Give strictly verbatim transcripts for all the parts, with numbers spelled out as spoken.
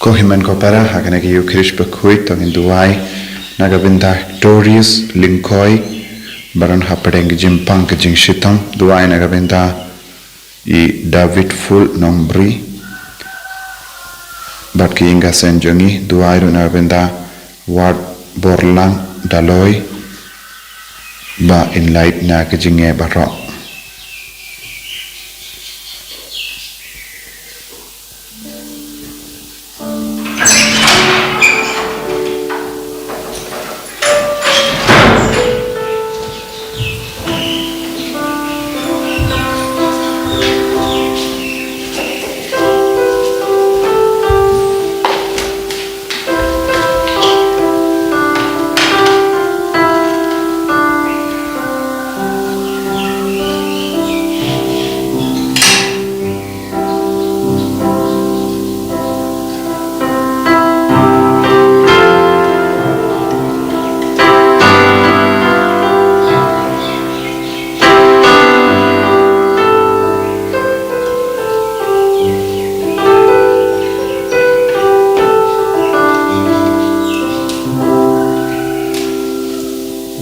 Ko hynmen ko para, ha kane ka Eucharist bakhuid to ngin duwai na ka bynta Victorious Lyngkoi, baroh hapdeng ka jingpang ka jingshitom, duwai na ka bynta i David Full Nongbri, bad ki ïing ka seng jong ngi, duwai ruh na ka bynta Ward Borlang Daloi, ba in lait na ka jingeh baroh.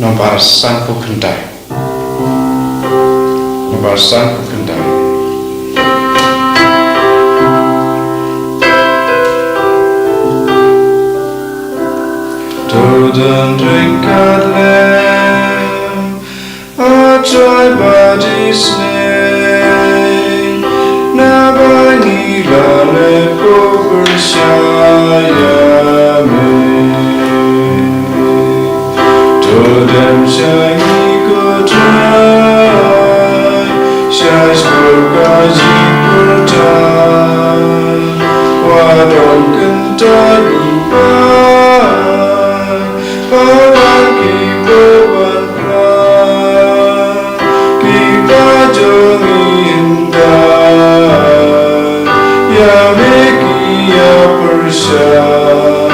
Nombar sanphew khyndai. Nombar sanphew khyndai. To don ryngkat lem, A Trai badisnei, naba ngi la leh pyrshah ïa me. To don sha ngi ko Trai, sha shkor ka jingpyrta, wat don kyntait u Kpa, ba wan kiba wan phla, kiba jong ngi ynda, ïa me ki ïa pyrshah,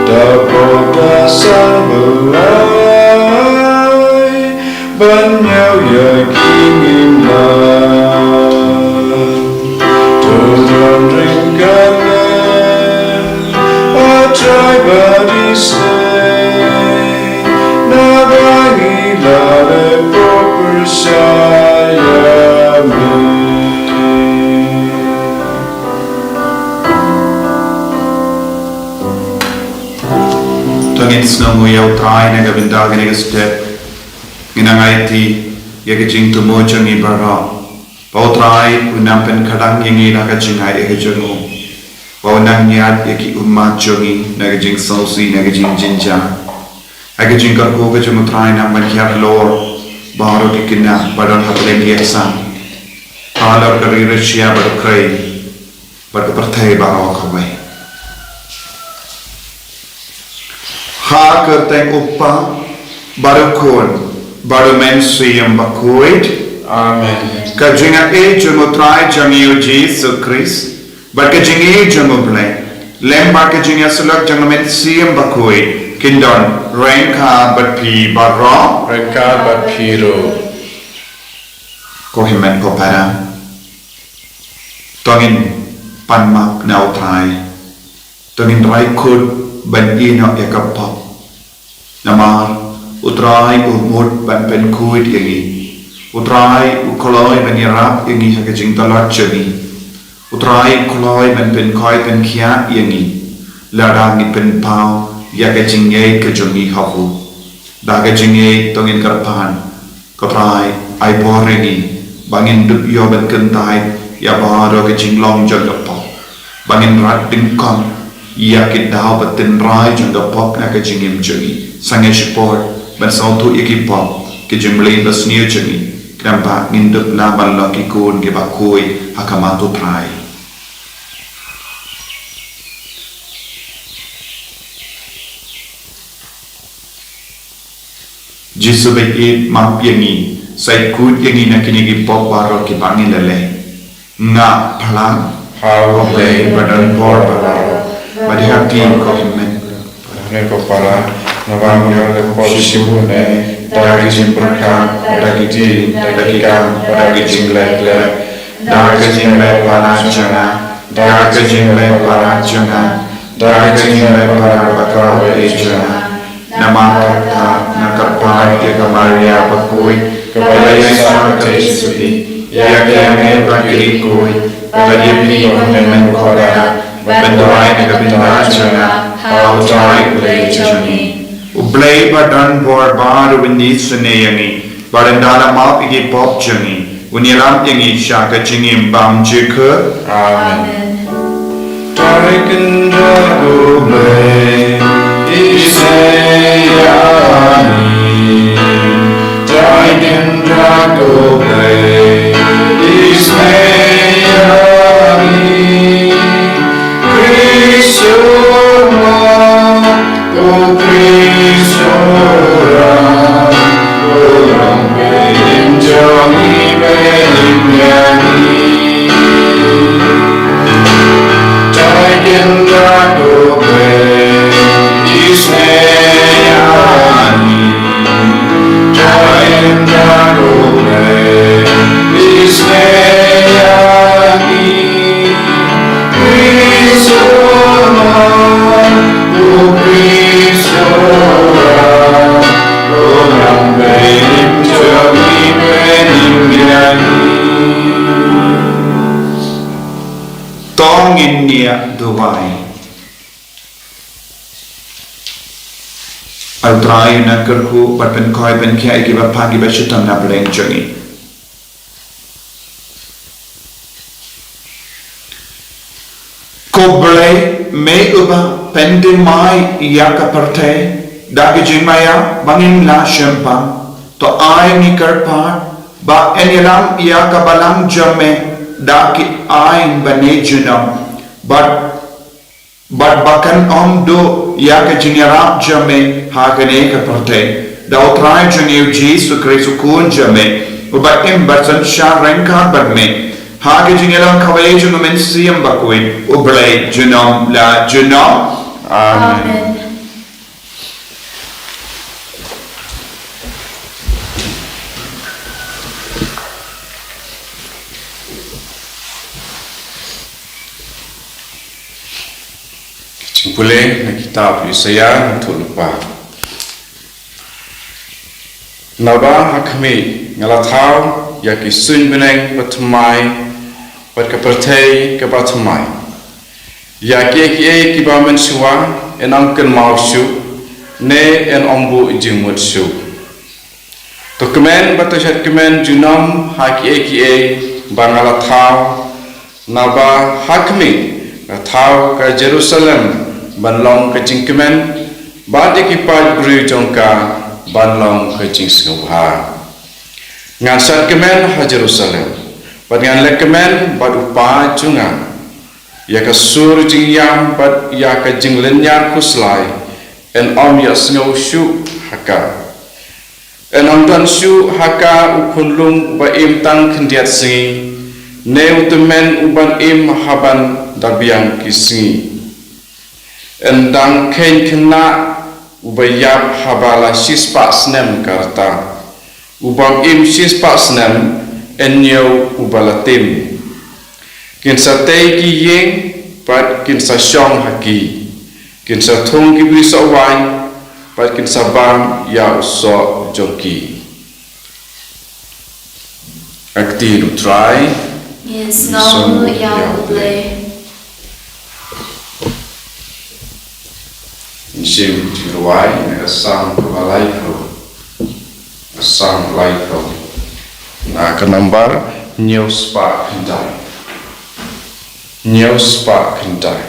da pop da san blai, ban ñiew ïa ki ngim lah. To don ryngkat lem, A Trai badisnei, naba ngi la leh pyrshah ïa me. To ngin sngewnguh ïa U Trai na ka bynta kane ka step. Ngin nang aiti ïa ka jingthmu jong ngi baroh. Ba U Trai un nang pynkhadang ïa ngi da ka jingaiei ka jong u. Ba un nang ñiad ïa ki ummat jong ngi na ka jingsngewsih, na ka jingjynjar. Ha ka jingkyrkhu ka jong U Trai nang ban hiar halor baroh ki khynnah ba don hapdeng ki ïaksang, halor ka ri Russia bad Ukraine, bad ka pyrthei baroh kawei. Ha ka kyrteng U Kpa, bad U Khun, bad U Mynsiem Bakhuid. Amen. Ka jingaiei jong U Trai jong ngi U Jisu Khrist, bad ka jingïeit jong U Blei, lem bad ka jingïasyllok jong U Mynsiem Bakhuid, kin don ryngkat bad phi baroh. Ryngkat bad phi ruh. Ko hynmen ko para, to ngin pan map na U Trai. To ngin rai kut ban ïehnoh ïa ka pop. Namar U Trai u mut ban pynkhuid ïa ngi. U Trai u kloi ban ïarap ïa ngi ha ka jingtlot jong ngi. U Trai u kloi ban pynkhuid pynkhiah ïa ngi lada ngi pynpaw ïa ka jingngeit ka jong ngi ha u. Da ka jingngeit to ngin kyrpad. Ko Trai, ai bor ïa ngi ba ngin dup ïoh ban kyntait ïa baroh ka jinglong jong ka pop, ba ngin rat dyngkong ïa ki daw ba tynrai jong ka pop na ka jingim jong ngi. Sangeh shipor ban sngewthuh ïa ki pop, ki jingmlien ba sniew jong ngi, khnang ba ngin dup lah ban long ki khun kiba khuid ha khmat U Trai. Jisu ba ïeit, map ïa ngi, sa ïeit kut ïa ngi na kine ki pop baroh kiba ngi la leh. Nga phlang ha U Blei ba don bor baroh, bad ha phi ko hynmen. Hynmen ko para, naba ngi la leh pop shibun ne, da ka jingpyrkhat, da ka ktien, da ka kam, da ka jingleh kleh, da ka jingleh palat jong nga, da ka jingleh palat jong nga. Da ka jingïaleh para bad ka jong nga. Namar kata nga kyrpad ïa ka Maria bakhuid kaba ïaisah ka jingsuki ïa ki angel bad ki riewkhuid, bad ïa phi ko hynmen ko para, ban duwai na ka bynta jong nga ha U Trai U Blei jong ngi. U Blei ba don bor ba u ïohi sngewbha ïa ngi, bad un da la map ïa ki pop jong ngi, un ïalam ïa ngi sha ka jingim bymjukut. Amen. Trai Kynrad U Blei, isynei ïa ngi. Trai Kynrad U Blei, isynei ïa ngi. Khrist u ma, ko Khrist u ram, ko long ba im jong ngi, ba im ïa ngi. Trai Kynrad U Blei, isynei ïa ngi. Trai Kynrad U Blei, isynei ïa ngi. Khrist u ma, ko Khrist u ram, ko long ba im jong ngi, ba im ïa ngi. To ngin ïa duwai. A Trai, nang kyrkhu bad pynkhiah, pynkhiah ïa kiba pang, kiba shitom na pdeng jong ngi. Ko Blei, me uba pynthymmai ïa ka pyrthei da ka jingmaïa ba ngin lah shemphang, to ai, ngi kyrpad, ba yn ïalam ïa ka balang jong me da ki aiñ ba ne junom, bad bad ba kan ym duh ïa ka jingïarap jong me ha kane ka pyrthei. Da U Trai jong ngi U Jisu Khrist U Khun jong me, uba im bad synshar ryngkat bad me ha ka jingïalang kawei jong U Mynsiem Bakhuid, U Blei junom la junom. Amen. Amen. Ka jingpule na kitab Isaïah, nongthoh lypa. Naba ha khmih nga la thaw ïa ki suiñ bneng bathymmai bad ka pyrthei kaba thymmai. Ïa kiei kiei kiba mynshuwa yn ym kynmaw shuh, ne yn ym buh jingmut shuh. To kmen bad to shadkmen junom ha kiei kiei ba nga la thaw, naba ha khmih nga thaw ka Jerusalem ban long ka jingkmen, bad ïa ki paid briew jong ka ban long ka jingsngewbha. Ngan shadkmen ha Jerusalem, bad ngan leh kmen bad u paid jong nga. Ïa ka sur jingïam bad ïa ka jinglynñiar khuslai yn ym ïohsngew shuh ha ka. Yn ym don shuh ha ka u khunlung uba im tang khyndiat sngi, ne u tymmen uban im ha ban da biang ki sngi. Yn dang kheiñ khynnah uba ïap haba la shispah snem ka rta. Ubym im shispah snem, yn ñiew uba la tim. Kin sa tei ki ïing, bad kin sa shong ha ki. Kin sa thung ki bri soh waiñ, bad kin sa bam ïa u soh jong ki. Ka ktien U Trai. Ngin sngew ïa U Blei. Ngin shim ka jingrwai na ka Salm kaba laiphew. Ka Salm laiphew, na ka nambar hynñiew spah khyndai. Hynñiew spah khyndai.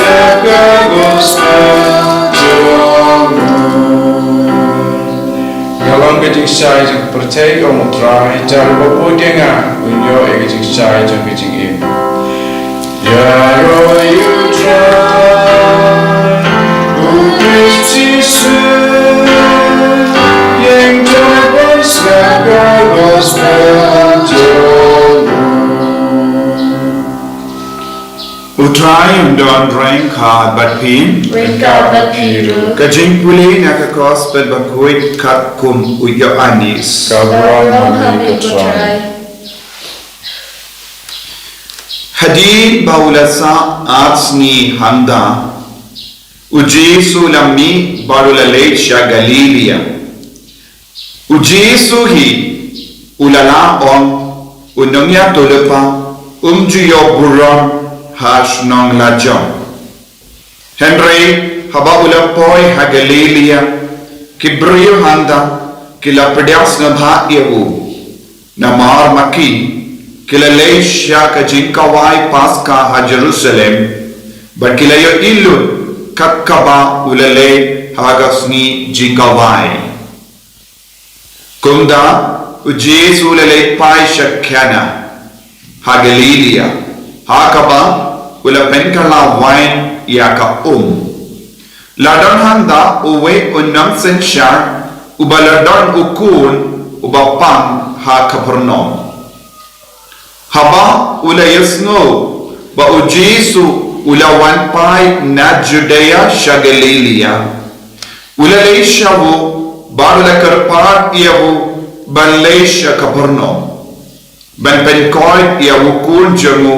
Ka gospel jong u. Nga long ka jingshai jong ka pyrthei, ong u Trai, ïa uba bud ïa nga un ïoh ïa ka jingshai jong ka jingim. Ïaroh ïa u Trai, u Khrist Jisu, ïeng to ban sngap ka gospel jong u. U Trai un don ryngkat bad phi. Ryngkat bad phi ruh. Ka jingpule na ka gospel bakhuid katkum u Ïoannis. Ka burom ha me ko Trai. Hadien ba u la sah ar sngi hangta, u Jisu u la mih bad u la leit sha Galilia. U Jisu hi u la lah ong, u nongïathuhlypa um ju ïoh burom ha shnong lajong. Hynrei haba u la poi ha Galilia, ki briew hangta ki la pdiang sngewbha ïa u. Namar ma ki, ki la leit sha ka jingkhawai Paska ha Jerusalem, bad ki la ïohi lut kat kaba u la leit ha ka sngi jingkhawai. Kumta u Jisu u la leit phai sha Kana ha Galilia, ha kaba u la pynkylla waiñ ïa ka um. La don hangta uwei u nongsynshar uba la don u khun uba pang ha Kapernaum. Haba u la ïohsngew ba u Jisu u la wan phai na Judea sha Galilia, u la leit sha u bad u la kyrpad ïa u ban leit sha Kapernaum, ban pynkoit ïa u khun jong u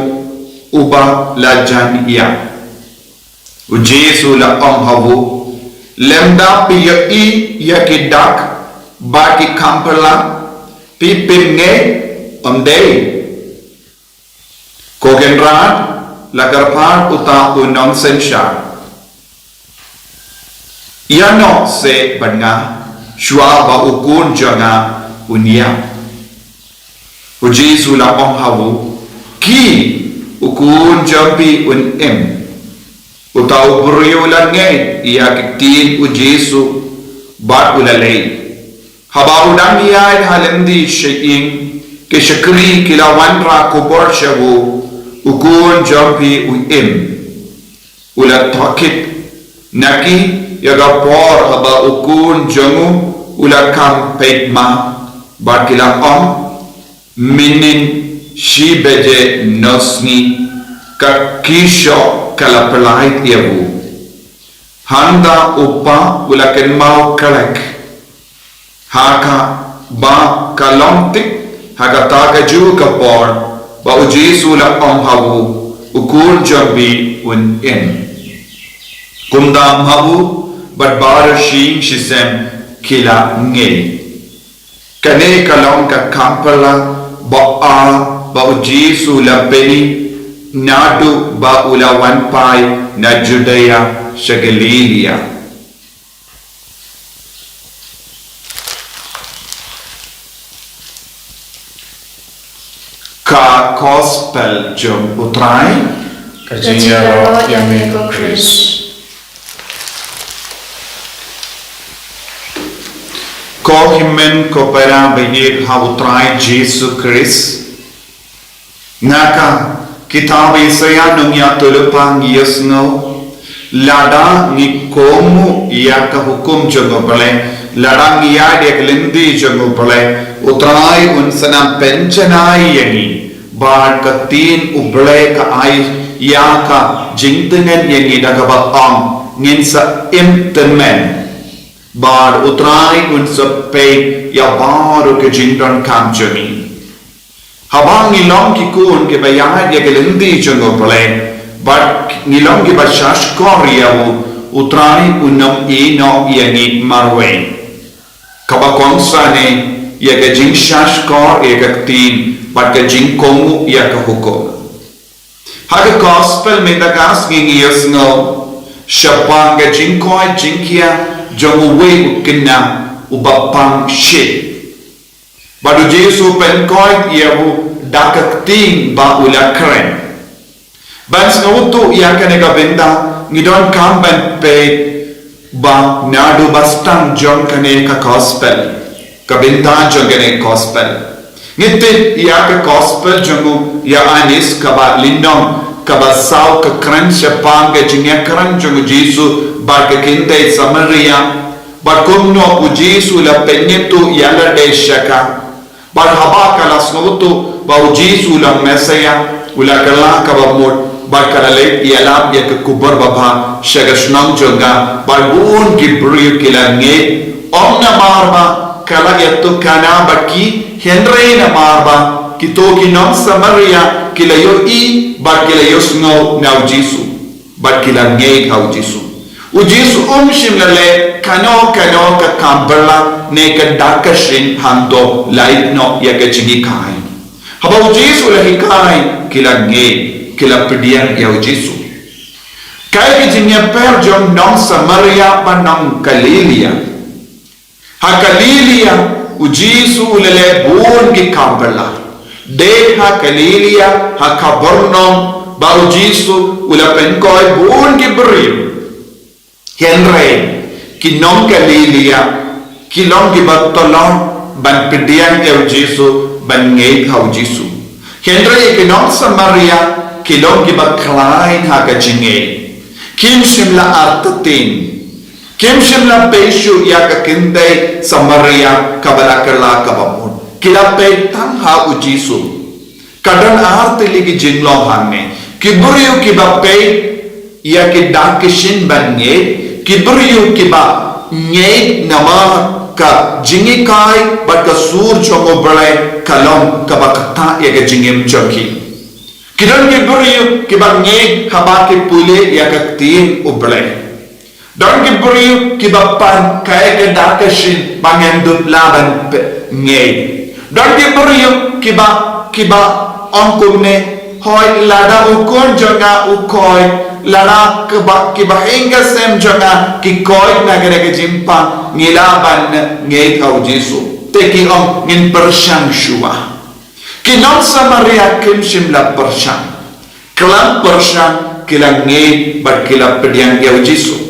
uba la jan ïap. U Jisu u la ong ha u, lymda phi ïohi ïa ki dak bad ki kham phylla, phi phim ngeit? Ym dei? Ko Kynrad, la kyrpad uta u nongsynshar, ïa noh seh bad nga shuwa ba u khun jong nga un ïap. U Jisu u la ong ha u, ki, u khun jong phi un im. Uta u briew u la ngeit ïa ki ktien u Jisu bad u la leit. Haba u dang ïaid ha lynti sha ïing, ki shakri ki la wanrah khubor sha u, u khun jong phi u im. U la tohkit na ki ïa ka por haba u khun jong u u la kham peit ma, bad ki la ong, mynnin shi baje nosngi ka khyrshoh ka la pyllait ïa u. Hangta u pa u la kynmaw khlek ha kaba ka long thik ha kata kajuh ka por ba u Jisu u la ong ha u, u khun jong phi un im. Kumta ma u bad baroh shi ïing shi sem ki la ngeit. Kane ka long ka kham phylla ba ar ba u Jisu u la bynni naduh ba u la wan phai na Judea sha Galilia. Ka Gospel jong u Trai. Ka jingïaroh ïa me ko Khrist. Ko hynmen ko para ba ïeit ha u Trai Jisu Khrist. Na ka kitab Isaiah nongïathuhlypa ngi ïohsngew, lada ngi kohnguh ïa ka hukum jong u Blei, lada ngi ïaid ïa ka lynti jong u Blei, u Trai un sa nang pynjanai ïa ngi. Bad ka ktien u Blei ka ai ïa ka jingtyngen ïa ngi da kaba ong, ngin sa im tymmen. Bad u Trai un sa peit ïa baroh ka jingdonkam jong ngi. Haba ngi long ki khun kiba ïaid ïa ka lynti jong u Blei, bad ngi long kiba shahshkor ïa u, u Trai un ym ïehnoh ïa ngi marwei. Kaba kongsan ne ïa ka jingshahshkor ïa ka ktien bad ka jingkohnguh ïa ka hukum. Ha ka Gospel mynta ka sngi ngi ïohsngew shaphang ka jingkoit jingkhiah jong uwei u khynnah uba pang shit. Bad u Jisu u pynkoit ïa u da ka ktien ba u la kren. Ban sngewthuh ïa kane ka bynta, ngi donkam ban peit ba naduh ba sdang jong kane ka gospel, ka bynta jong kane ka gospel. Ngi tip ïa ka gospel jong u Ïoannis kaba lynnong kaba saw, ka kren shaphang ka jingïakren jong u Jisu bad ka kynthei Samaria, bad kumno u Jisu u la pynïathuh ïa lade sha ka. Bad haba ka la sngewthuh ba u Jisu u long Messaïah, u la kylla kaba mut, bad ka la leit ïalap ïa ka khubor babha sha ka shnong jong ka, bad bun ki briew ki la ngeit. Ym namar ba ka la ïathuhkhana bad ki, hynrei namar ba kito ki nong Samaria ki la ïohi bad ki la ïohsngew na u Jisu, bad ki la ngeit ha u Jisu. U Jisu um shym la leh kano kano ka kam bylla ne ka dak ka shin hangto, lait noh ïa ka jinghikai. Haba u Jisu u la hikai, ki la ngeit, ki la pdiang ïa u Jisu. Kaei ka jingïapher jong nong Samaria bad nong Galilia? Ha Galilia u Jisu u la leh bun ki kam bylla. Dei ha Galilia, ha Kapernaum, ba u Jisu u la pynkoi bun ki briew. Hynrei ki nong Galilia ki long kiba tlot ban pdiang ïa u Jisu, ban ngeit ha u Jisu. Hynrei ki nong Samaria ki long kiba khlaiñ ha ka jingngeit. Kim shym la artatien. Kim shym la peit shuh ïa ka kynthei Samaria kaba la kylla kaba mut. Ki la peit tang ha u Jisu. Ka don ar tylli ki jinglong hangne. Ki briew kiba peit ïa ki dak ki shin ban ngeit, ki briew kiba ngeit namar ka jinghikai bad ka sur jong U Blei ka long kaba ktah ïa ka jingim jong ki. Ki don ki briew kiba ngeit haba ki pule ïa ka ktien U Blei. Don ki briew kiba pan kaei ka dak ka shin ba ngan dup lah ban pe-, ngeit. Don ki briew kiba, kiba ong kumne, hooid lada u khun jong nga u koit, lada kiba, kiba ïing ki sem jong nga ki koit na kane ka jingpang, ngi lah ban ngeit ha u Jisu. Te ki ong ngin pyrshang shuwa. Ki nong Samaria kim shym la pyrshang. Khlem pyrshang ki la ngeit bad ki la pdiang ïa u Jisu.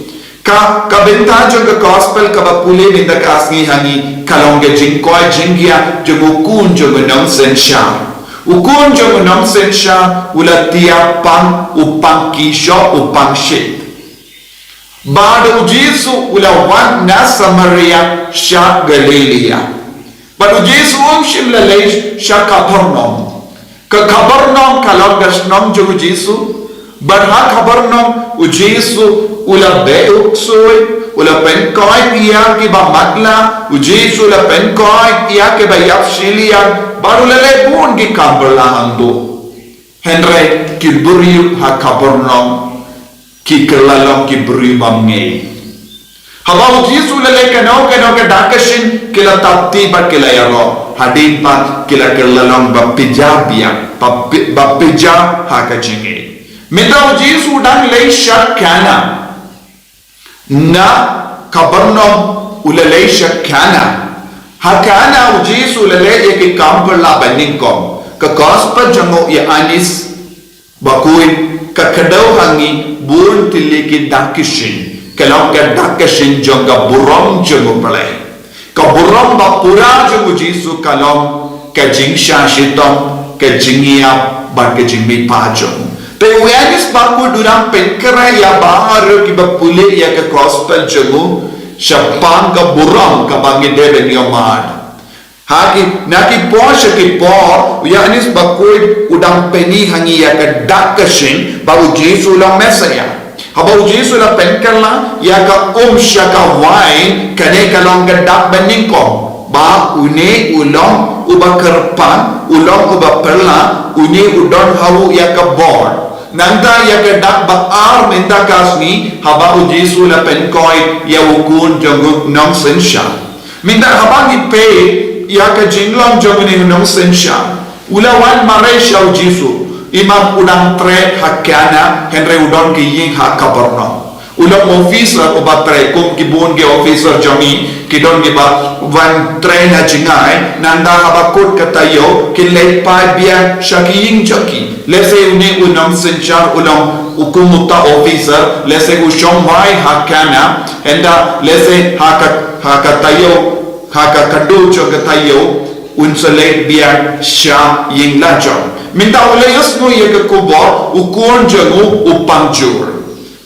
Ka, ka bynta jong ka gospel kaba pule mynta ka sngi ha ngi ka long ka jingkoit jingkhiah jong u khun jong u nongsynshar. U khun jong u nongsynshar u la tiap pang, u pang ki shoh, u pang shit. Bad u Jisu u la wan na Samaria sha Galilia. Bad u Jisu um shym la leit sha Kapernaum. Ka Kapernaum ka long ka shnong jong u Jisu. Bad ha Kapernaum u Jisu u la beh u ksuid, u la pynkoit ïa kiba matlah, u Jisu u la pynkoit ïa kiba ïap shiliang, bad u la leh bun ki kam bylla hangto. Hynrei ki briew ha Kapernaum ki kylla long ki briew bymngeit. Haba u Jisu u la leh kano kano ka dak ka shin ki la tap ti bad ki la ïaroh. Hadien pat ki la kylla long ba pija biang, ba pi-, ba pija ha ka jingngeit. Mynta u Jisu u dang leit sha Kana. Na Kapernaum u la leit sha Kana. Ha Kana u Jisu u la leh ïa ki kam bylla ba nyngkong. Ka gospel jong u Ïoannis Bakhuid ka kdew ha ngi bun tylli ki dak ki shin. Ka long ka dak ka shin jong ka burom jong U Blei. Ka burom ba pura jong u Jisu ka long ka jingshah shitom, ka jingïap bad ka jingmihpat jong u. Te u Ïoannis Bakhuid u dang pynkhreh ïa baroh kiba pule ïa ka gospel jong u shaphang ka burom kaba ngi dei ban ïohmad. Ha ki, na ki por sha ki por, u Ïoannis Bakhuid u dang pyni ha ngi ïa ka dak ka shin ba u Jisu u long Messaïah. Haba u Jisu u la pynkylla ïa ka um sha ka wain, kane ka long ka dak ba nyngkong ba une u long uba kyrpang, u long uba phylla, une u don ha u ïa ka bor. Nangta ïa ka dak ba ar mynta ka sngi, haba u Jisu u la pynkoit ïa u khun jong u nongsynshar. Mynta haba ngi peit ïa ka jinglong jong une u nongsynshar, u la wan mareh sha u Jisu, i mat u dang treh ha Kana, hynrei u don ki ïing ha Kapernaum. U long officer uba trei kum ki bun ki officer jong ngi, ki don kiba wan trei ha jngai, nangta haba kut ka taïew, kin leit paidbah sha ki ïing jong ki. Lehse une u nongsynshar u long u kum uta officer, lehse u shong wai ha khana, hynda lehse ha ka, ha ka taïew, ha ka kadu jong ka taïew, un sa leit biang sha ïing la jong. Mynta u la ïohsngew ïa ka khubor, u khun jong u u pang jur.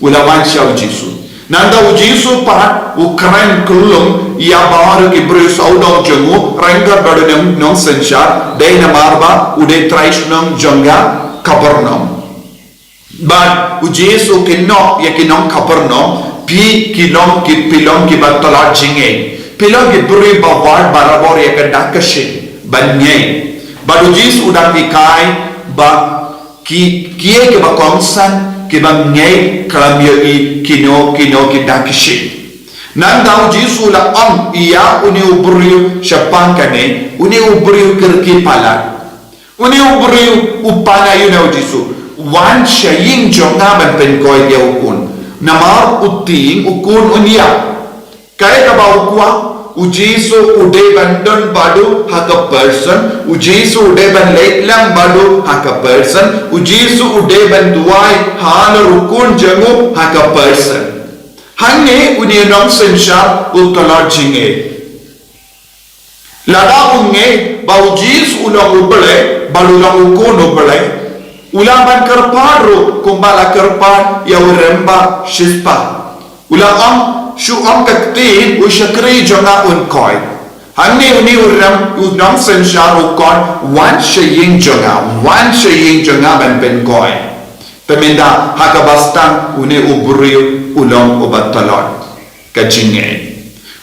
U la wan sha u Jisu. Nangta u Jisu pat u kren kyllum ïa baroh ki briew sawdong jong u, ryngkat bad u nong, nongsynshar, dei namar ba u dei trai shnong jong ka Kapernaum. Bad u Jisu u kynnoh ïa ki nong Kapernaum, phi ki long ki, phi long kiba tlot jingngeit. Phi long ki briew ba wad barabor ïa ka dak ka shin ban ngeit. Bad u Jisu u dang hikai ba ki, kiei kiba kongsan, kiba ngeit khlem ïohi kino kino ki dak ki shin. Nangta u Jisu u la ong ïa une u briew shaphang kane, une u briew kyrkieh palat. Une u briew u pan aïu na u Jisu? Wan sha ïing jong nga ban pynkoit ïa u khun. Namar u tieng u khun un ïap. Kaei kaba u kwah, u Jisu u dei ban don bad u ha ka person, u Jisu u dei ban leit lang bad u ha ka person, u Jisu u dei ban duwai halor u khun jong u ha ka person. Hangne une u nongsynshar u tlot jingngeit. Lada u ngeit ba u Jisu u long u Blei, bad u long u khun u Blei, u lah ban kyrpad ruh kumba la kyrpad ïa u rymba shispah. U la ong, shu ong ka ktien, u shakri jong nga un koit. Hangne une u rym, u nongsynshar u khot, wan sha ïing jong nga, wan sha ïing jong nga ban pynkoit. Te mynta ha kaba sdang une u briew u long uba tlot ka jingngeit.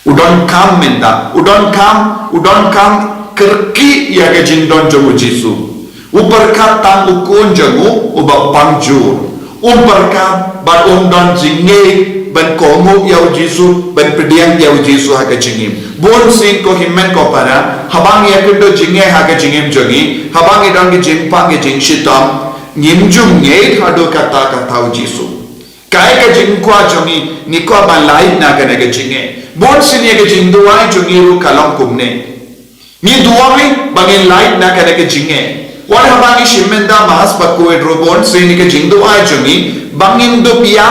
U donkam mynta, u donkam, u donkam kyrkieh ïa ka jingdon jong u Jisu. U pyrkhat tang u khun jong u uba pang jur. Um pyrkhat bad um don jingngeit ban kohnguh ïa u Jisu, ban pdiang ïa u Jisu ha ka jingim. Bun sien ko hynmen ko para, haba ngi ïakynduh jingngeit ha ka jingim jong ngi, haba ngi don ki jingpang ki jingshitom, ngim ju ngeit haduh katta katta u Jisu. Kaei ka jingkwah jong ngi, ngi kwah ban lait na kane ka jingngeit. Bun sien ïa ka jingduwai jong ngi ruh ka long kumne. Ngi duwai ba ngin lait na kane ka jingngeit. Wat haba ngi shim mynta mass ba khuid ruh bun sien ïa ka jingduwai jong ngi ba ngin dup ïa,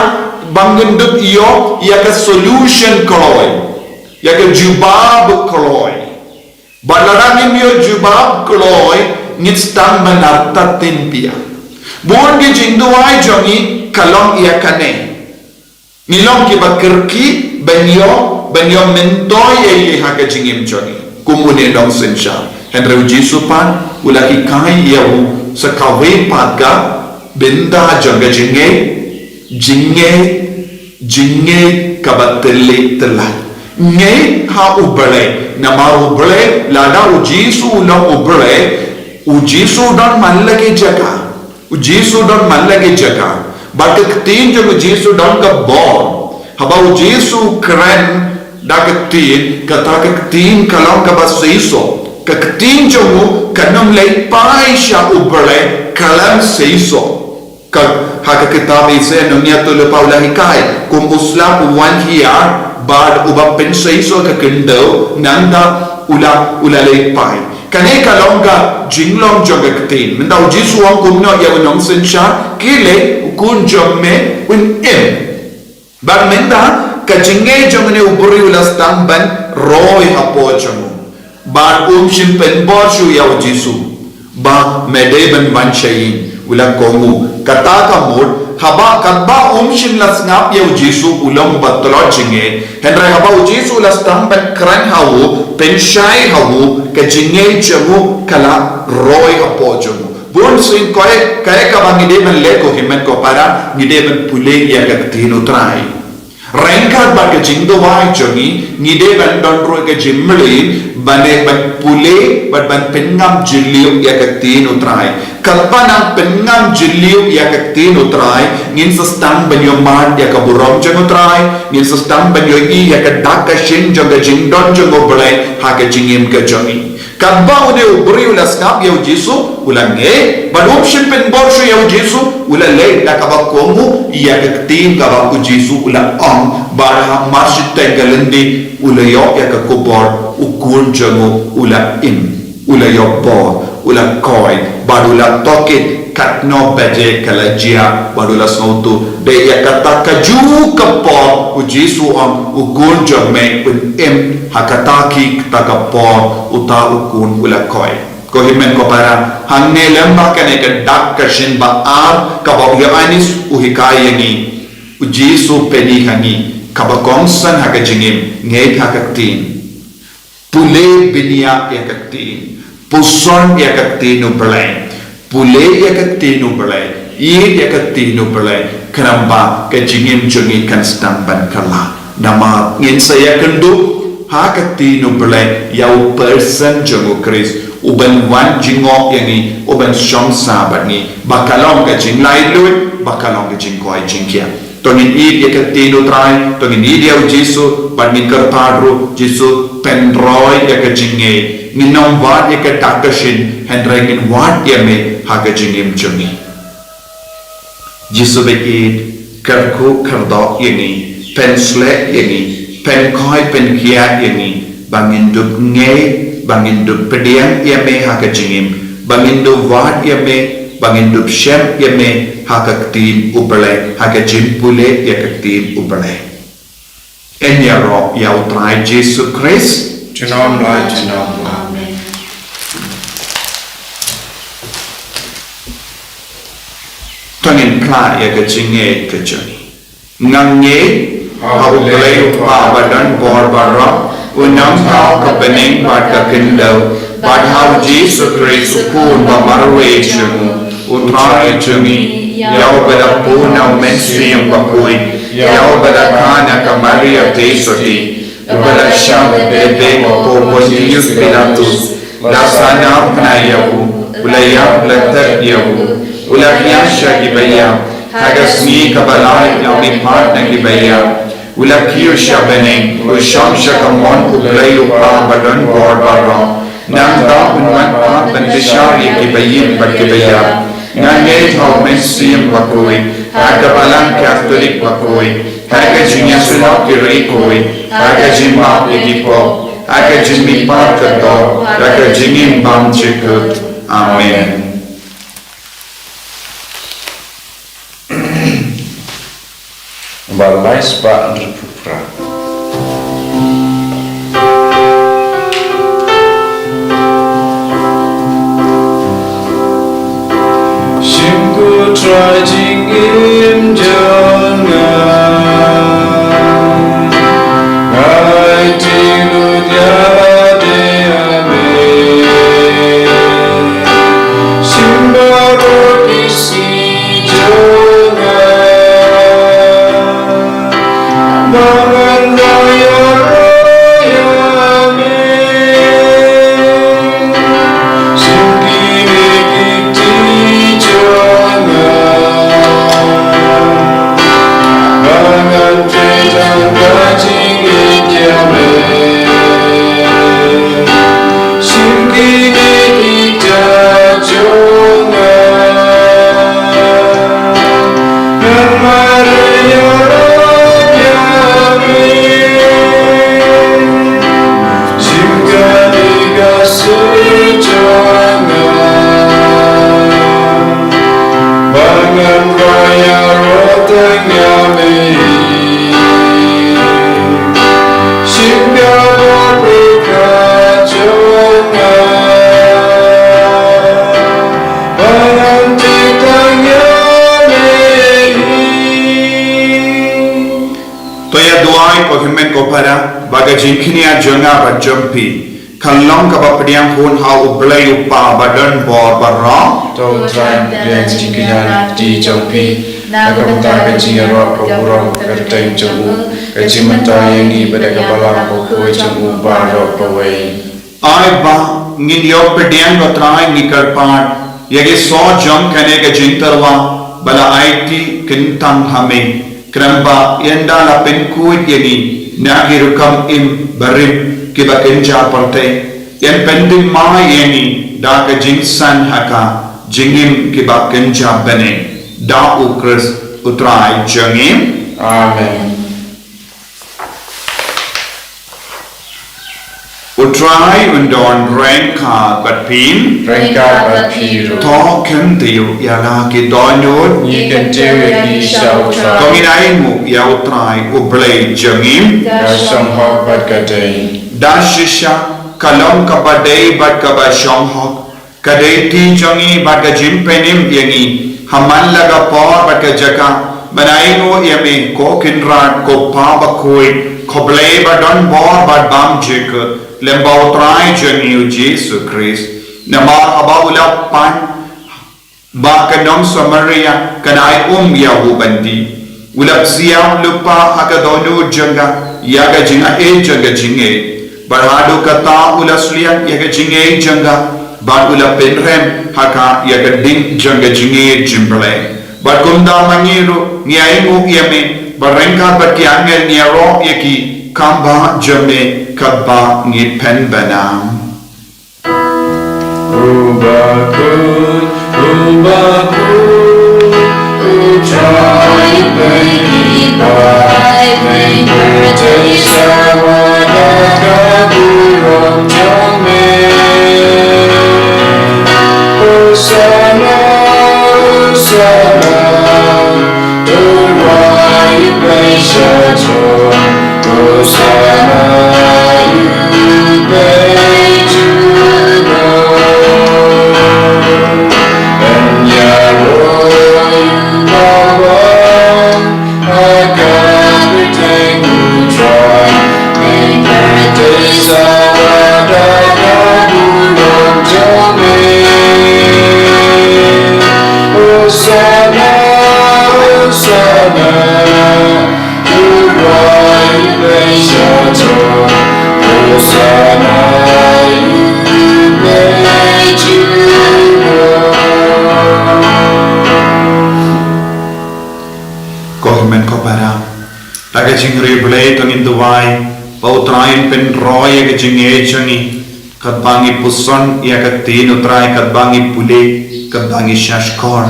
ba ngin dup ïoh ïa ka solution kloi, ïa ka jubab kloi. Bad lada ngim ïoh jubab kloi, ngin sdang ban artatien pia. Bun ki jingduwai jong ngi ka long ïa kane. Ngi long kiba kyrkieh ban ïoh, ban ïoh myntoi ïa ïa ha ka jingim jong ngi. Kum une u nongsynshar. Hynrei u Jisu pat u la hikai ïa u sa kawei pat ka bynta jong ka jingngeit, jingngeit, jingngeit kaba tylli tylli. Ngeit ha u Blei, namar u Blei, lada u Jisu u long u Blei, u Jisu u don man la ki jaka. U Jisu u don man la ki jaka. Bad ka ktien jong u Jisu u don ka bor. Haba u Jisu u kren da ka ktien, kata ka ktien ka long kaba seisoh. Ka ktien jong u kan ym leit phai sha u Blei khlem seisoh. Ka, ha ka kitab Isaïah nongïathuhlypa u la hikai, kum u slap u wan hiar, bad uba pynseisoh ka khyndew, nangta u la, u la leit phai. Kane ka long ka jinglong jong ka ktien. Mynta u Jisu u ong kumno ïa u nongsynshar, khie leit, u khun jong me un im. Bad mynta ka jingngeit jong une u briew u la sdang ban roi hapoh jong u. Bad um shym pynbor shuh ïa u Jisu ba me dei ban wan sha ïing, u la kohnguh. Kata ka mut, haba katba um shym la sngap ïa u Jisu u long uba tlot jingngeit. Hynrei haba u Jisu u la sdang ban kren ha u, pynshai ha u, ka jingngeit jong u ka la roi hapoh jong u. Bun sien kaei, kaei kaba ngi dei ban leh ko hynmen ko para, ngi dei ban pule ïa ka ktien u Trai. Ryngkat bad ka jingduwai jong ngi, ngi dei ban don ruh ka jingmlien, ban dei ban pule, bad ban pynngam jylliew ïa ka ktien u Trai. Katba nang pynngam jylliew ïa ka ktien u Trai, ngin sa sdang ban ïohmad ïa ka burom jong u Trai, ngin sa sdang ban ïohi ïa ka dak ka shin jong ka jingdon jong u Blei, ha ka jingim ka jong ngi. Katba une u briew u la sngap ïa u Jisu, u la ngeit, bad um shym pynbor shuh ïa u Jisu, U la leh da kaba kohnguh ïa ka ktien kaba u Jisu u la ong, bad ha mar shiteng ka lynti u la ïoh ïa ka khubor, u khun jong u u la im, u la ïoh bor, u la koi, bad u la tohkit katno baje ka la jia, bad u la sngewthuh. Dei ïa kata kajuh ka por u Jisu u ong, u khun jong me un im. Ha kata ki kata ka por uta u khun u la koi. Ko hynmen ko para, hangne lem bad kane ka dak ka shin ba ar kaba u Ïoannis u hikai ïa ngi, u Jisu u pyni ha ngi kaba kongsan ha ka jingim, ngeit ha ka ktien. Pule bniah ïa ka ktien. Puson ïa ka ktien U Blei. Pule ïa ka ktien U Blei. Ïeit ïa ka ktien U Blei. Khnang ba ka jingim jong ngi kan sdang ban kylla. Namar ngin sa ïakynduh ha ka ktien U Blei ïa u person jong u Khrist, u ban wan jngoh ïa ngi, u ban shong sah bad ngi. Ba ka long ka jinglaitluid, ba ka long ka jingkoit jingkhiah. To ngin ïeit ïa ka ktien U Trai, to ngin ïeit ïa u Jisu, bad ngin kyrpad ruh, Jisu, pynroi ïa ka jingngeit. Ngin ym wad ïa ka dak ka shin, hynrei ngin wad ïa me ha ka jingim jong ngi. Jisu ba ïeit, kyrkhu kyrdoh ïa ngi, pynsleh ïa ngi, pynkhoit pynkhiah ïa ngi, ba ngin dup ngeit, ba ngin dup pdiang ïa me ha ka jingim, ba ngin dup wad ïa me, ba ngin dup shem ïa me ha ka ktien U Blei, ha ka jingpule ïa ka ktien U Blei. Yn ïaroh ïa U Trai Jisu Khrist. Junom la junom. Amen. To ngin phla ïa ka jingngeit ka jong ngi. Nga ngeit ha U Blei U Kpa ba don bor baroh, u nongthaw ka bneng bad ka khyndew, bad ha U Jisu Khrist u Khun ba marwei jong u, U Trai jong ngi, ïa uba la pun na U Mynsiem Bakhuid, ïa uba la kha na ka Maria Theisotti, uba la shah bad beh ha u Pontius Pilatus, la sah na bnai ïa u, u la ïap, la thep ïa u, u la kynjah sha ki baïap, ha ka sngi kaba lai u la mihpat na ki baïap, u la kiew sha bneng, u shong sha ka mon U Blei U Kpa ba don bor baroh. Nangta un wan pat ban bishar ïa ki baïing bad ki baïap. Nga ngeit ha U Mynsiem Bakhuid, ha ka Balang Katholik bakhuid, ha ka jingïasyllok ki riewkhuid, ha ka jingmap ïa ki pop, ha ka jingmihpat ka doh, ha ka jingim bymjukut. Amen. Ba lai spah hynriewphew phra. Shim ko Trai jingim jong nga. Ngai ti lut ïa lade ame. Shim baroh ki sngi jong nga. Ba ngan ïaroh ïa me. Shim kine ki kti jong nga. Ba ngan trei tang ka jingngeit ïa me. Shim kine ki kti jong nga. Ngan mareh ïaroh ïa me. Shim kane ka sur jong nga. Ba ngan ïaroh tang ïa me. Shim ka bor ka jong nga. Ba ngan trei tang ïa me. To ïa duwai ko hynmen ko para, ba ka jingkñia jong nga bad jong phi kan long kaba pdiang hun ha U Blei U Kpa ba don bor baroh. To U Trai un pdiang jingkñia na ki kti jong phi, na ka bynta ka jingïaroh ka burom ka kyrteng jong u, ka jingmyntoi ïa ngi bad ïa ka Balang bakhuid jong u baroh kawei. Ai ba ngin ïoh pdiang ko Trai, ngi kyrpad ïa ki soh jong kane ka jingtyrwa ba la aiti kyntang ha me. Khnang ba ynda la pynkhuid ïa ngi na ki rukom im barim kiba kynja pyrthei, yn pynthymmai ïa ngi da ka jingsan ha ka jingim kiba kynja bneng. da U Khrist U Trai jong ngi. Amen. U Trai un don ryngkat bad phi. Ryngkat bad phi ruh. To kyntiew ïa la ki dohnud. Ngi kyntiew ïa phi sha U Trai. To ngin ainguh ïa U Trai U Blei jong ngi. Ka shong hok bad ka dei. Da shisha ka long kaba dei bad kaba shong hok. Ka dei ti jong ngi bad ka jingpynim ïa ngi ha man la ka por bad ka jaka ban ainguh ïa me, ko Kynrad, ko Pa bakhuid, ko Blei ba don bor bad bymjukut, lem bad U Trai jong ngi U Jisu Khrist. Namar haba u la pan ba ka nong Samaria kan ai um ïa u ban dih, u la psiah lypa ha ka dohnud jong ka ïa ka jingaiei jong ka jingngeit. Bad haduh katta u la sliang ïa ka jingngeit jong ka, bad u la pynrem ha ka ïa ka ding jong ka jingngeit jong U Blei. Bad kumta ma ngi ruh ngi ainguh ïa me, bad ryngkat bad ki angel ngi ïaroh ïa ki kam ba jong me katba ngi pynbna. Uba khuid, uba khuid, U Trai U Blei, bai pynbna ïa U Trai sawa da ka burom jong me. Hosana, Hosana. Hosana, Hosana, U Blei jong ngi. Ban ïaroh ïa u ba wan ha ka kyrteng U Trai. Pynbna ïa U Trai sawa da ka burom jong me. Hosana, Hosana, U Trai U Blei sha jrong. Hosana, U Blei jong ngi. Ko hynmen ko para, da ka jingriewblei to ngin duwai ba U Trai un pynroi ïa ka jingngeit jong ngi, katba ngi puson ïa ka ktien U Trai, katba ngi pule, katba ngi shahshkor,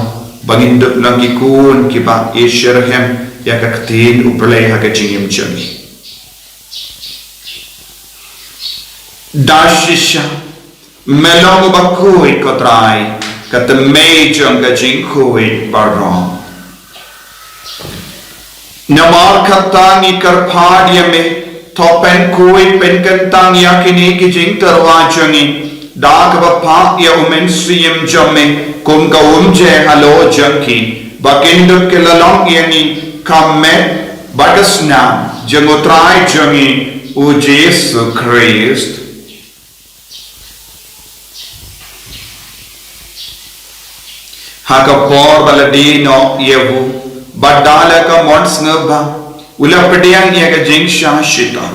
ba ngin dup long ki khun kiba ïashitrhem ïa ka ktien U Blei ha ka jingim jong ngi. Da shisha, me long uba khuid ko Trai, ka tymmen jong ka jingkhuid baroh. Namar kata ngi kyrpad ïa me, to pynkhuid pynkyntang ïa kine ki jingtyrwa jong ngi da kaba phah ïa U Mynsiem jong me kum ka umjer halor jong ki, ba kin dup ki la long ïa ngi ka met bad ka snam jong U Trai jong ngi U Jisu Khrist. Ha ka por ba la die noh ïa u, bad da la ka mon sngewbha, u la pdiang ïa ka jingshah shitom,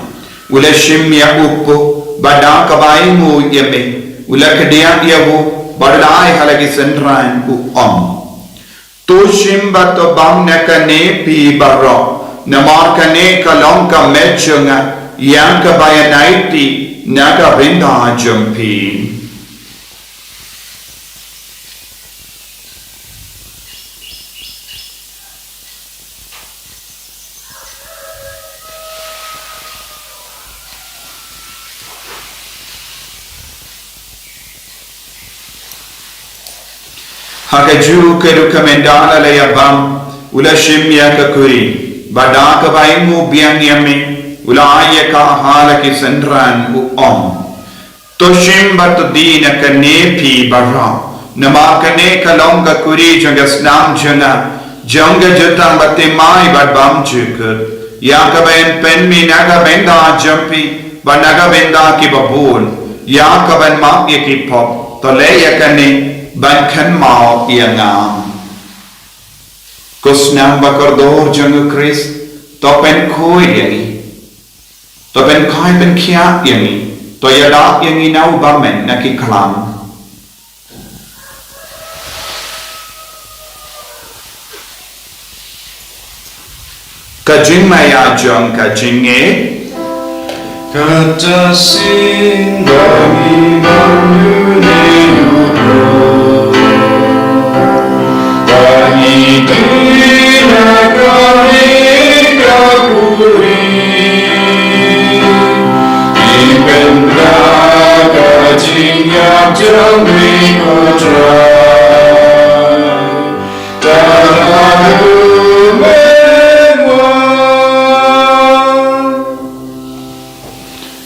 u la shim ïa u kpu, bad da kaba ainguh ïa me, u la kdiah ïa u, bad u la ai ha la ki synran, u ong: To shim bad to bam na kane phi baroh, namar kane ka long ka met jong nga, ïa kaba ïa aiti na ka bynta jong phi. Ha kajuh ka rukom ynda la ïa bam, u la shim ïa ka kuri, bad da kaba ainguh biang ïa me, u la ai ïa ka ha la ki synran, u ong: To shim bad to die na kane phi baroh, namar kane ka long ka kuri jong ka snam jong nga, jong ka jutang bathymmai bad bymjukut, ïa kaba yn pynmih na ka bynta jong phi bad na ka bynta kiba bun, ïa kaban map ïa ki pop. To leh ïa kane ban kynmaw ïa nga. Ko snam ba kordor jong U Khrist, to pynkhuid ïa ngi. To pynkhuid pynkhiah ïa ngi. To ïada ïa ngi na u bymman na ki khlam. Ka jingmaïa jong ka jingngeit. Kata sien ba ngi bam dune u briew, ba ngi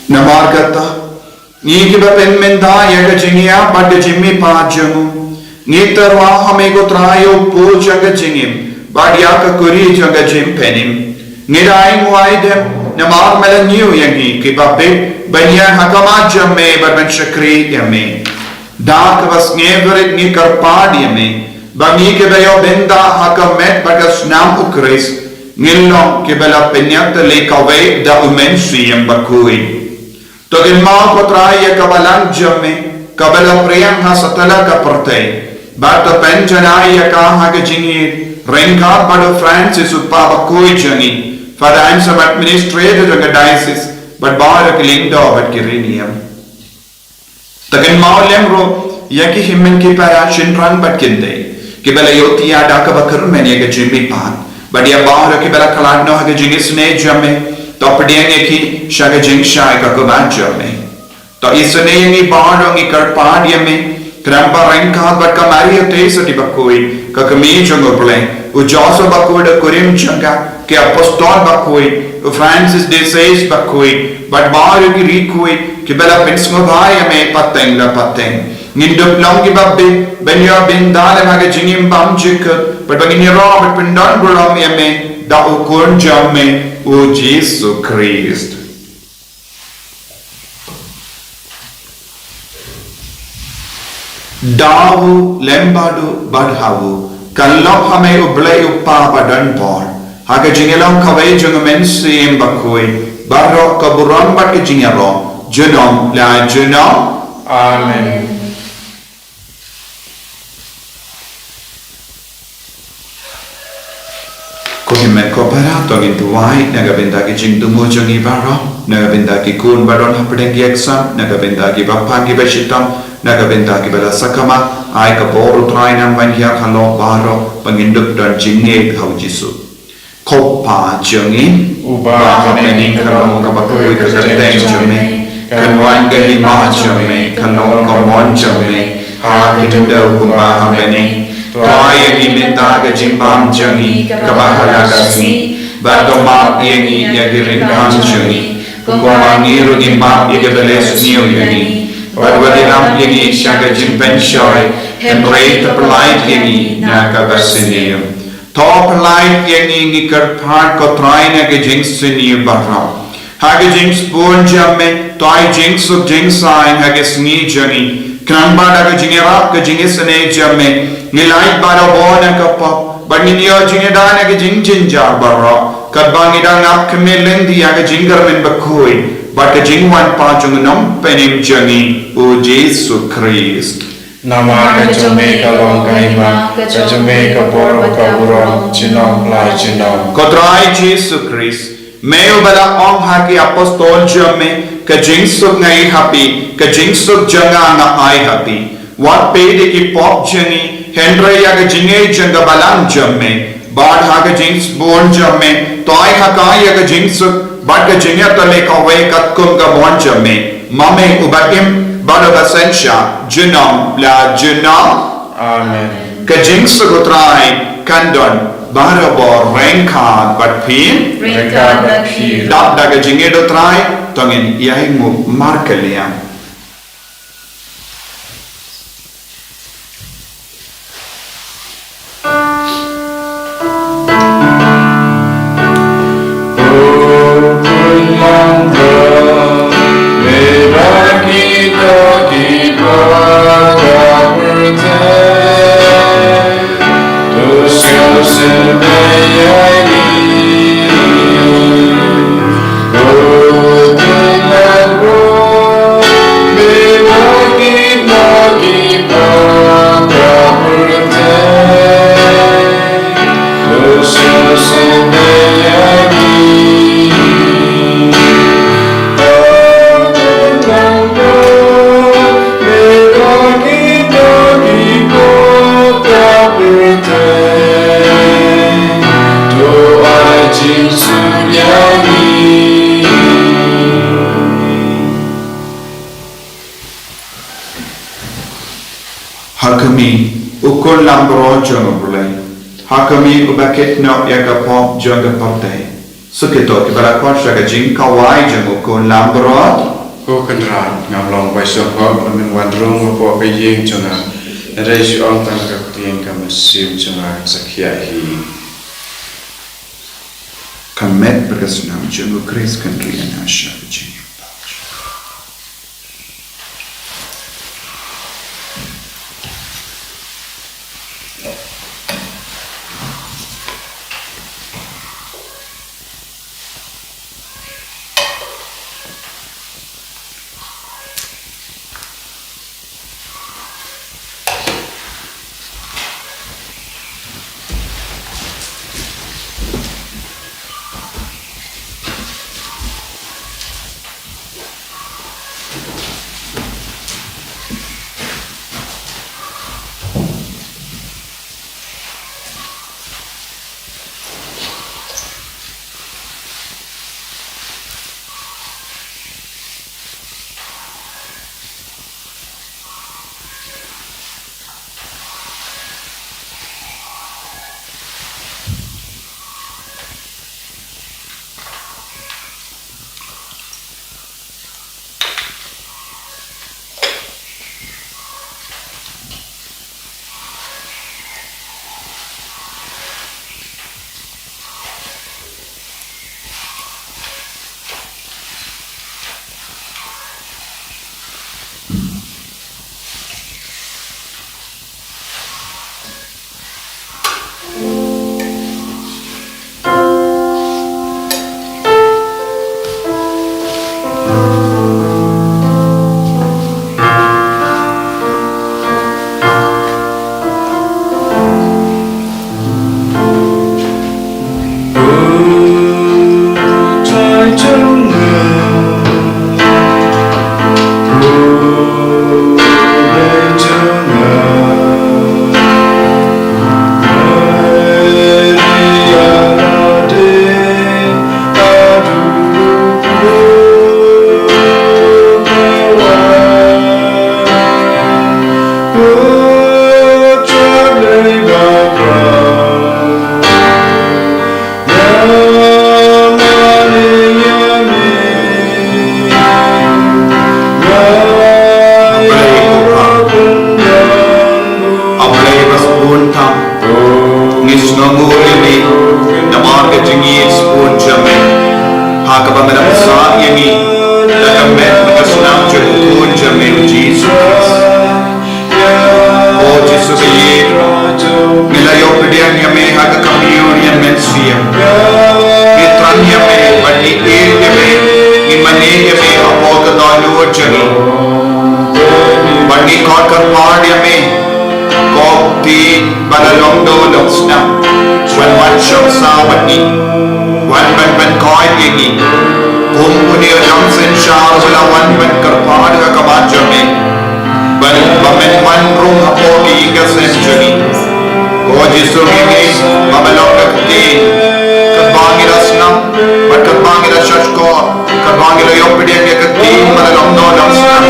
Namar kata, ngi kiba pynmynta ïa ka jingïap bad ka jingmihpat jong u, ngi tyrwa ha me ko Trai, u Pop jong ka jingim bad ïa ka kuri jong ka jingpynim. Ngi da ai nguai dem namar me la ñiew ïa ngi kiba bit ban ïaid ha khmat jong me bad ban shakri ïa me. Da kaba sngewrit ngi kyrpad ïa me ba ngi kiba ïoh bynta ha ka met bad ka snam u Khrist ngin long kiba la pynïap tylli kawei da u Mynsiem Bakhuid. To kynmaw ko Trai ïa ka balang jong me kaba la phriang ha satlak ka pyrthei, bad to pynjanai ïa ka ha ka jingïeit ryngkat bad u Francis u kpa bakhuid jong ngi, Father Anselm, administrator jong ka diocese, bad baroh ki lyngdoh bad ki riewniam. To kynmaw lem ruh ïa ki hynmen ki para shynrang bad kynthei kiba la ïohthiah da kaba kyrmen ïa ka jingmihpat, bad ïa baroh kiba la khlad noh ha ka jingisynei jong me, to pdiang ïa ki sha ka jingshai ka khmat jong me. To isynei ïa ngi baroh, ngi kyrpad ïa me, khnang ba ryngkat bad ka Maria Theisotti bakhuid, ka kmie jong u Blei, u Joseph bakhuid u kurim jong ka, ki apostol bakhuid, u Francis de Sales bakhuid, bad baroh ki riewkhuid kiba la pynsngewbha ïa me pateng la pateng, ngin dup long kiba bit ban ïoh bynta lem ha ka jingim bymjukut, bad ba ngin ïaroh bad pyndon burom ïa me da u Khun jong me, u Jisu Khrist. Da u lem bad u bad ha u, kan long ha me u Blei u Kpa badonbor, ha ka jingïalong kawei jong u Mynsiem Bakhuid, baroh ka burom bad ka jingïaroh junom la junom. Amen. Ko hynmen ko para, to ngin duwai na ka bynta ki jingthmu jong ngi baroh, na ka bynta ki khun ba don hapdeng ki exam, na ka bynta ki bapang ki bashitom, na ka bynta kiba la sakma. Ai ka bor u Trai nang ban hiar halor baroh ba ngin dup don jingngeit ha u Jisu. Ko Pa jong ngi uba ha bneng, ka long kaba khuid ka kyrteng jong me, kan wan ka hima jong me, kan long ka mon jong me ha ka khyndew kumba ha bneng. To ai ïa ngi mynta ka jingbam jong ngi kaba ha la ka sngi, bad to map ïa ngi ïa ki ryngkang jong ngi, kumba ngi ruh ngi map ïa kiba la sniew ïa ngi, bad wat ïalam ïa ngi sha ka jingpynshoi, hynrei to pyllait ïa ngi na kaba sniew. To pyllait ïa ngi, ngi kyrpad ko Trai, na ka jingsniew baroh. Ha ka jingsbun jong me to ai jingsuk jingsaiñ ha ka sngi jong ngi, khnang ba da ka jingïarap ka jingisynei jong me ngin lait barabor na ka pop, bad ngin ïoh jingïada na ka jingjynjar baroh, katba ngi dang ap khmih lynti ha ka jingkyrmen bakhuid bad ka jingwan pat jong u Nongpynim jong ngi, u Jisu Khrist. Namar ka jong me ka long ka hima, ka jong me ka bor bad ka burom junom la junom. Ko Trai Jisu Khrist, me uba la ong ha ki apostol jong me, ka jingsuk nga ai ha phi, ka jingsuk jong nga nga ai ha phi. Wat peit ïa ki pop jong ngi, hynrei ïa ka jingngeit jong ka balang jong me. Bad ha ka jingsbun jong me to ai ha ka ïa ka jingsuk bad ka jingïatylli kawei katkum ka mon jong me, ma me uba im bad uba synshar junom la junom. Amen. Ka jingsuk u Trai kan don barabor ryngkat bad phi. Ryngkat bad phi. Dap da ka jingngeit u Trai to ngin ïai nguh markylliang. Mi, u khun lambrot jong U Blei, ha ka mi uba kit noh ïa ka pop jong ka pyrthei. Suk ïa to kiba la khot sha ka jingkawei jong u khun lambrot. Ko Kynrad, ngam long ba sngewbha ba men wan rung hapoh ka ïing jong nga. Hynrei shu ong tang ka ktien ka mynsiem jong nga kan sa khiah hi. Ka met bad ka snam jong U Khrist kan ri ïa nga sha ka jingim. A Blei ba sbun tam, ngi sngewnguh ïa me namar ka jingïeit sbun jong me, ha kaba me la pynsah ïa ngi da ka met bad ka snam jong u Khun jong me, u Jisu Khrist. O Jisu ba ïeit, ngi la ïoh pdiang ïa me ha ka Komunion Mynsiem. Ngi thrang ïa me bad ngi ïeit ïa me, ngi mane ïa me hapoh ka dohnud jong ngi. Bad ngi khot kyrpad ïa me, ko ktien ba la long doh long snam, wan wan shong saw bad ngi, wan ban ban koit ïa ngi. Kum une u nongsynshar u la wan ban kyrpad ha ka mat jong me, ban ba men wan rung hapoh ka ïing ka sem jong ngi. Ko Jisu, ngi ngeit ba me long ka ktien, katba ngi la snam bad katba ngi la shahshkor, katba ngi la ïoh pdiang ïa ka ktien ba la long doh long snam,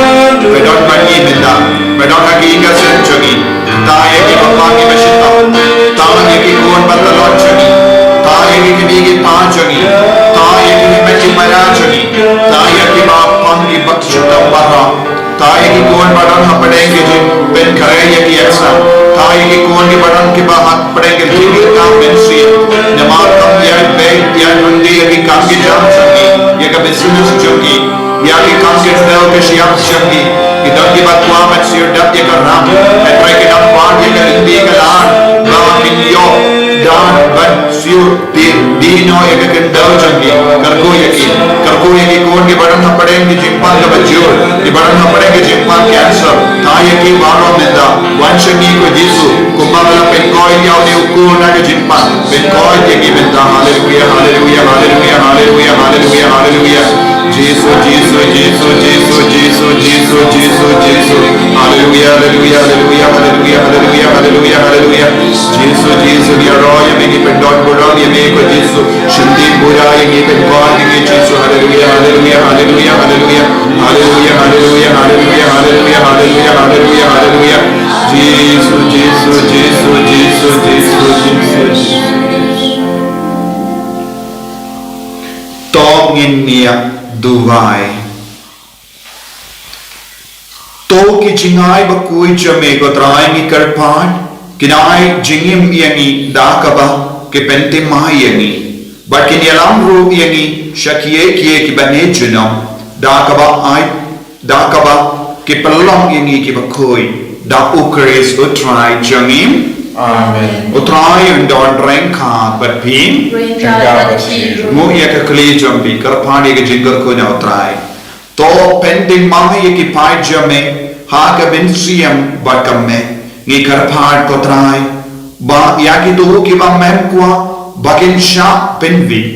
me don bad ngi mynta, me don ha ka ïing ka sem jong ngi. Tang ïa ki bapang kiba shitom, tang ïa ki khun ba tlot jong ngi, tang ïa ki kmie ki kpa jong ngi, tang ïa ki met ki para jong ngi, tang ïa ki bapang kiba shitom baroh, tang ïa ki khun ba don hapdeng ki jingpynkhreh ïa ki exam, tang ïa ki khun kiba don kiba hapdeng ki jingkyrkhu mynsiem, namar kam ïa peit ïa nongdie ïa ki kam ki jam jong ngi, ïa ka business jong ngi. Ïa ki kam ki tnat ka shyiap jong ngi, ki don kiba kwah ban siew dap ïa ka ram, hynrei ki dang kwah ïa ka lynti ka lar ba kin ïoh dang ban siew pynbeit noh ïa ka kyndon jong ngi. Kyrkhu ïa ki, kyrkhu ïa ki khun kiba don hapdeng ki jingpang kaba jur, kiba don hapdeng ki jingpang cancer. Tang ïa ki baroh mynta, wan sha ngi ko Jisu, kumba me la pynkoit ïa une u khun ha ka jingpang, pynkoit ïa ngi mynta. Haleluia, haleluia, haleluia, haleluia, haleluia, haleluia. Jisu, Jisu, Jisu, Jisu, Jisu, Jisu, Jisu, Jisu. Haleluia, haleluia, haleluia, haleluia, haleluia, haleluia, haleluia. Jisu, Jisu, ngi ïaroh ïa me, ngi pyndon burom ïa me ko Jisu. Shim bynta ïa ngi, pynkoit ïa ngi Jisu. Haleluia, haleluia, haleluia, haleluia. Haleluia, haleluia, haleluia, haleluia, haleluia, haleluia, haleluia. Jisu, Jisu, Jisu, Jisu, Jisu, Jisu, Jisu. To ngin ïa duwai. To ki jingai bakhuid jong me ko Trai ngi kyrpad, kin ai jingim ïa ngi da kaba ki pynthymmai ïa ngi. Bad kin ïalam ruh ïa ngi sha kiei kiei kiba ne junom, da kaba ai, da kaba ki pynlong ïa ngi kiba khuid, da U Khrist U Trai jong ngi. Amen. U Trai un don ryngkat bad phi. Ryngkat bad phi ruh. Nguh ïa ka kli jong phi, kyrpad ïa ka jingkyrkhu na U Trai. To pynthymmai ïa ki paid jong me ha ka mynsiem bad ka met. Ngi kyrpad ko Trai ba ïa kito kiba mem kwah ba kin shah pynwit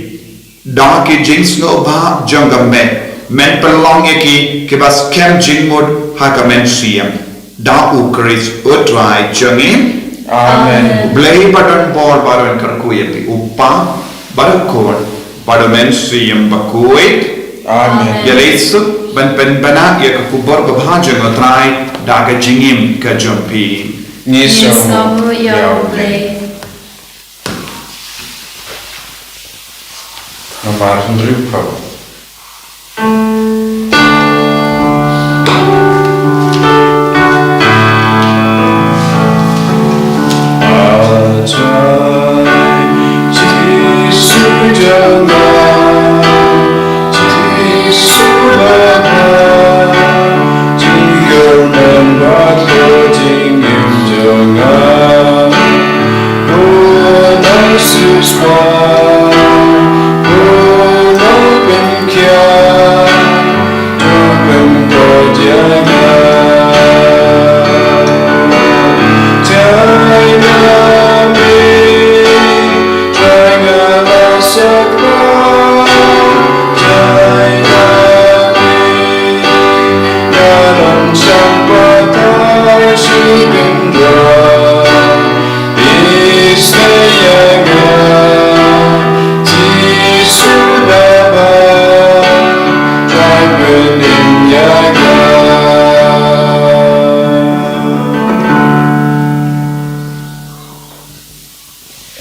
da ki jingsngewbha jong ka met, men pynlong ïa ki kiba skhem jingmut ha ka mynsiem. Da U Khrist U Trai jong ngi. Amen. U Blei ba don bor ba don kyrkhu ïa phi, U Kpa bad U Khun bad U Mynsiem Bakhuid. Amen. Ïa leit suk ban pynbna ïa ka khubor babha jong U Trai da ka jingim ka jong phi. Ngi sngewbha ïa U Blei. Namar hynriew phew. Jisu jong nga, Jisu Baba, jingkyrmen bad ka jingim jong nga. Ko Narsis ba, ko Nongpynkhiah, to pynkoit ïa nga. Jai na me, jai na la sakra, jai na me, na ran shang patai shi kyndra.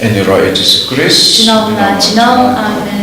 Yn ïa u Jisu Khrist. Junom la junom. Amen.